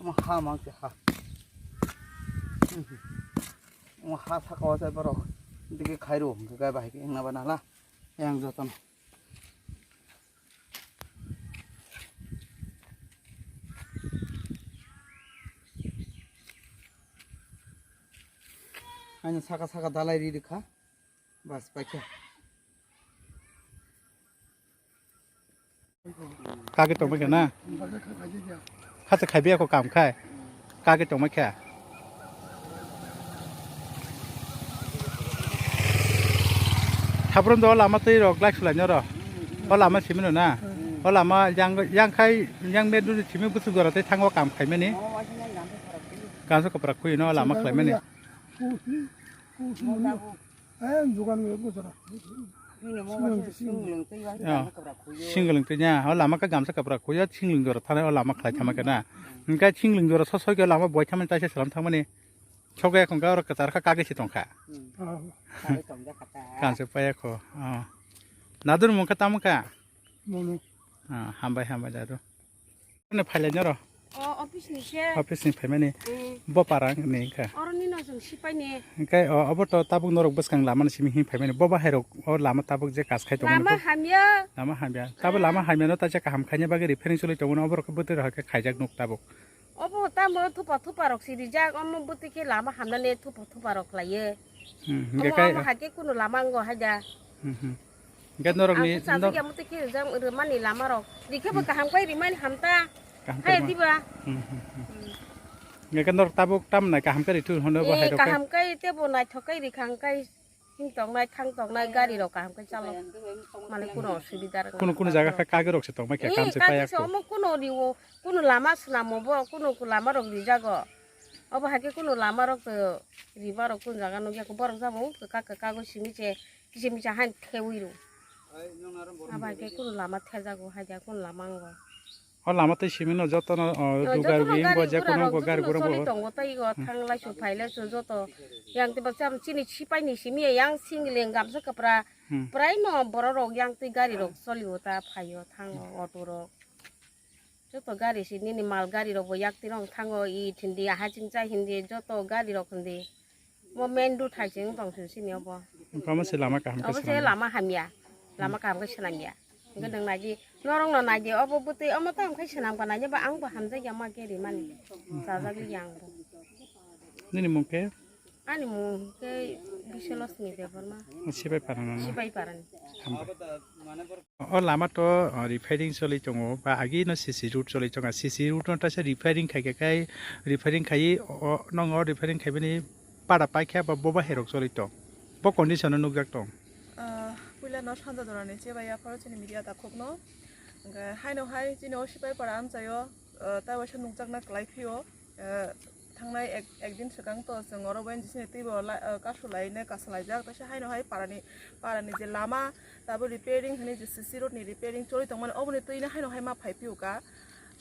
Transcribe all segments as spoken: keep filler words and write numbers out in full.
Mo ha mang ke ha. Mo ha saka o sai borok. Digi khairu, gai bai ke na bana la. Yang jotono. Ani saka saka dalai ri rikha. Bas, paikha. Kage tongma khe na? Khacha khaibi ako kam khai. Kage tongma khe. Thabron do lama twi rok glak sulai noro. O lama simino na. O lama yang, yang khai, yang me duri simi busu gora tei thango kam khaimani. Ganso kopra khuino lama khlaimani. Singlwng twi nya, o lama khe gamsa kapra khuya, singlwng jora thanai o lama khlai thama khe na. Hinkhe singlwng jora sosoi khe lama boi thangmani taisa salam thangmani. Sokya khon khe oro kwchar kha kagwi se tongkha. Kansa paya kho. Nadur mung khe tamo kha. Hambai hambai dadu. Ani phailai noro? O, office ni se. Office ni phaimani. Mm. Bo para ni kha. Oro ni no jong sipai ni. Hinkhe o, obo to tabuk norok bwskang lama ni simi hin phaimani. Bo bahai rok o lama tabuk je kas khai tongo. Lama hamya. Lama hamya. Tabuk lama hamya no ta je kaham khaina bagwi repairing choli tongo, obo rok bwtwi rok khe khaijak nuk tabuk. Obo tamo thupa thupa rok si rijak, omo bwtwi khe lama hamya ne thupa thupa rok khlaiye. Hmm, hinkhe omo, kai omo hai khe kunu lama ngo hai da. Hmm, hmm. Hinkhe norok ni, ang sajak ya muti khe jang rwmani lama rok. Rikhe bo kaham kai rimani hamta. Kaham hai kai ma- diba? Hmm, hmm, hmm. Hmm. Hinkhe norok tabuk tam nai kaham kai rithu hono bo hai rok. Kaham kai tebo naithok kai rikhang kai him tongnai thang tongnai gari rok kaham kai chalo. Mane kuno osubida rok. Kuno kuno jaga kha kagwi rok se tongma khe kam se paya ko. Omo kuno riwo, kuno lama swnamo bo, kuno lama rok rijago. Obo hai khe kuno lama rok to riba rok kuno jaga nukya ko borok jabo kaka kaka go simi che. Kisa misa han thewi rw. Abo hai khe kunu lama thejago, hai da kunu lama wngo. O lama tei simi no joto no, o, dugar joto no wi gari bo je gura kunu rok bo gari joto no gura choli bo. Tongo tei o thang lai su phai lai su joto. Yang tei baksa chini sipai ni simi yang singleng gamsa kapra. Hmm. Prai no borok rok yang tei gari rok choli o ta phai o thang o auto rok. Joto gari si nini mal gari rok bo yak tirong thango, i thindi, aha chingcha hindi, joto gari rok hindi. Mo main road hai ching tong sini obo. Omo se lama kaham khe swnamya. Lama hamya. Lama kaham khe swnamya. Hwnkhe nwng naidi, norok no naidi, obo bwtwi omo tamo khe swnam ka naidi ba ang bo hamjakya ma gari mani. Chajagwi ya ang bo. Nini mung khe? Ani mung khe Biswalakshmi Debbarma. Sipai parani. Sipai parani. Hambai. O lama to, o, repairing choli tongo, ba agi no C C road choli tongo. C C road no taisa repairing khai khe kai, repairing khai, o, o, nongo repairing khaibani para paikha ba boba herok choli tong. Bo condition no nukjak tong. Ah, puila no sanja jorani chebaya pharo chini media takhuk no. Hwnkhe haino hai chini o sipai para amchaio, ah, tai waisa nukjakna kwlai phio. Eh, thangnai ek, ekdin swkang to chwng oro bai jisini twibo la, eh, kasu laine kasu laijak, teisa haino hai parani, parani je lama tabuk repairing hinwi je C C road ni repairing choli tongmani, oboni twino haino hai ma phai phiyuka.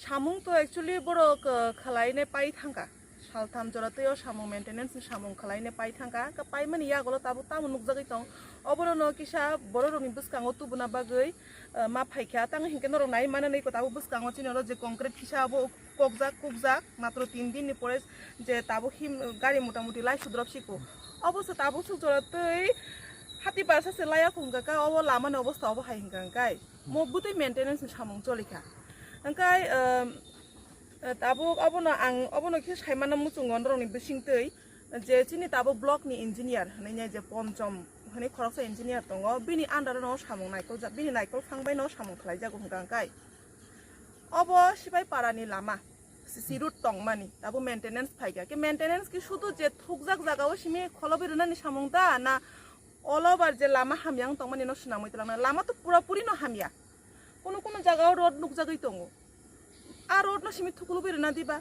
Samung to actually borok, eh, khwlaine pai thangka. Saltham jora twi o samung maintenance ni samung khwlaine pai thangka. Ka paimani yagulo tabuk tamo nukjagwi tong. Obono no kisa borok rokni bwskango tubuna bagwi, eh, ma phaikha. Tamo hinkhe norok nai mananwi ko tabuk bwskango chini oro je concrete kisa abo kokjak, kukjak, matro tin din ni pore je tabuk him, gari mota moti lai sudrop siko. Obo se tabuk suk jora twi hati barsa se laya khum kaka, obo lama ni obosta obo hai hingka hingkai. Mo bwtwi maintenance ni samung choli kha. Hingkai, um, tabuk obono ang, obono khe sai mano muchungo norok ni bising twi je chini tabuk block ni engineer hinwi je Ponchom hinwi khoroksa engineer tongo, bini under no samung naikol jak, bini naikol phang bai no samung khlai jago hingka hingkai. Obo sipai para ni lama. C C road tongmani, abo maintenance phaikha. Khe maintenance khe sudu je thukjak jagao simi kholobi rwnani samung da, na all over je lama hamya wng tongmani no swnamwi twlangna? Lama to pura puri no hamya. Kuno kuno jagao road nukjagwi tongo. A road no simi thuklubwi rwna diba?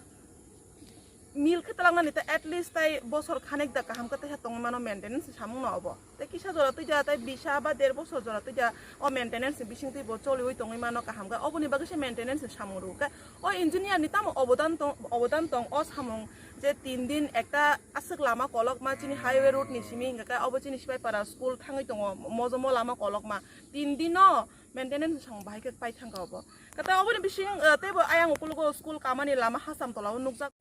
Mil khe twlangnani ta at least tai bosor khanek da kaham khe teisa tongwi mano maintenance samung no obo. Tei kisa jora twi ja, tei bisa ba der bosor jora twi ja, o maintenance ni bising twi bo choliwi tongwi mano kaham khe, oboni bagwi se maintenance ni samung rw khe. O engineer ni tamo obodan tong, obodan tong o samung je tin din ekta aswk lama kolokma chini highway road ni simi hingka khe obo chini Sipaipara school thangwi tongo, mojomo lama kolokma tin din no maintenance ni samung bahai khe pai thangkha obo. Kata oboni bising, eh, teibo ayang ukulugo school kamani lama Hasam tola o nukjak.